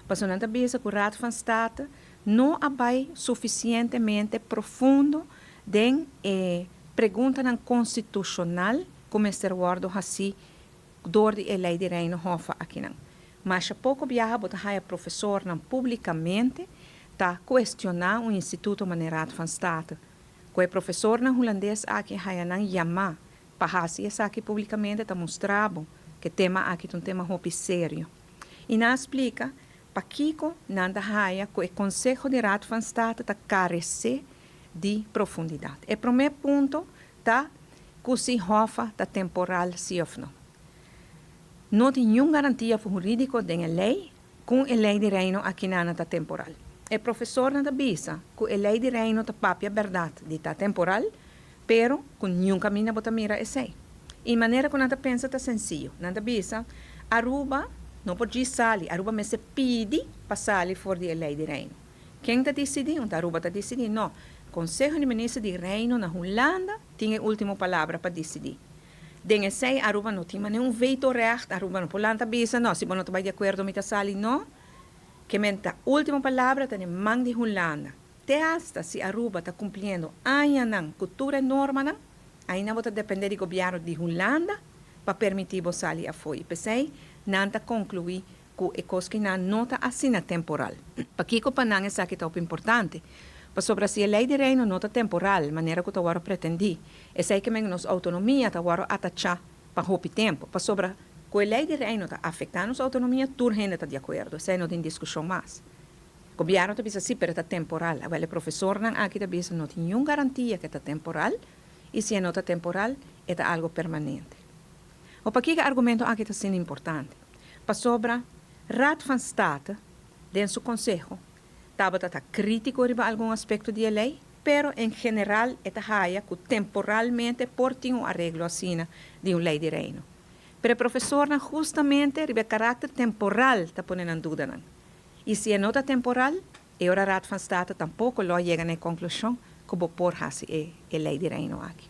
Pasobra nan ta bisa ku Raad van State no a bai sufisientemente profundo den e preguntanan konstitushonal ku mester wòrdu hasí dor di e Lei di Reino Hoffa akinan. Masha poko biaha bo ta haya profesornan públikamente ta kuestioná un instituto manera Raad van State. Ku e profesornan hulandes aki haya nan yamá pa hasi esaki públikamente ta mustra bo ku e tema aki ta un tema hopi serio. I nan a splika pakiko nan ta haya ku e konseho di Raad van State ta karesé di profundidat. E promé punto ta ku si Hoffa ta temporal si òf no. No tin niun garantia hurídiko den e lei ku e Lei di Reino akinana ta temporal. E profesornan ta bisa ku e Lei di Reino ta papia bèrdat di ta temporal, pero ku niun kaminda bo ta mira esei. I manera ku nan ta pensa ta sensiyo. Nan ta bisa, Aruba no por djis sali, Aruba mester pidi pa sali for di e Lei di Reino. Ken ta disidí? Un ta Aruba ta disidí? No. Konseho di Minister di Reino na Hulanda tin e último palabra pa disidí. Den esei Aruba no tin manera un vetorecht, Aruba no por lanta bisa, no, si bo no ta bai di akuerdo mi ta sali, no. Ke men ta último palabra ta den man di Hulanda. Te hasta si Aruba ta kumpliendo añanan ku tur e normanan, ainda bo ta dependé di gobièrnu di Hulanda pa permití bo sali afó. I p'esei nan ta konkluí ku e kos ki nan no ta asina temporal. Pakiko pa nan esaki ta hopi importante? Pasobra si e Lei di Reino no ta temporal, manera ku ta wòrdu pretendí, esei ke men nos outonomia ta wòrdu atachá pa hopi tempu. Pasobra ku e Lei di Reino ta afektá nos outonomia, tur hende ta di akuerdo, esei no tin diskushon mas. Gobièrnu ta bisa si, pero e ta temporal. Awèl e profesornan aki ta bisa no tin niun garantia ku e ta temporal, i si e no ta temporal, e ta algu permanente. O pakiko e argumento aki ta asina importante? Pasobra Raad van State den su konseho tabata ta krítiko riba algun aspekto di e lei, pero en general e ta haya ku temporalmente por tin un areglo asina di un lei di Reino. Pero e profesornan hustamente riba e karakter temporal ta pone nan dudanan. I si e no ta temporal, e ora Raad van State tampoko lo a yega na e konklushon ku bo por hasi e lei di Reino aki.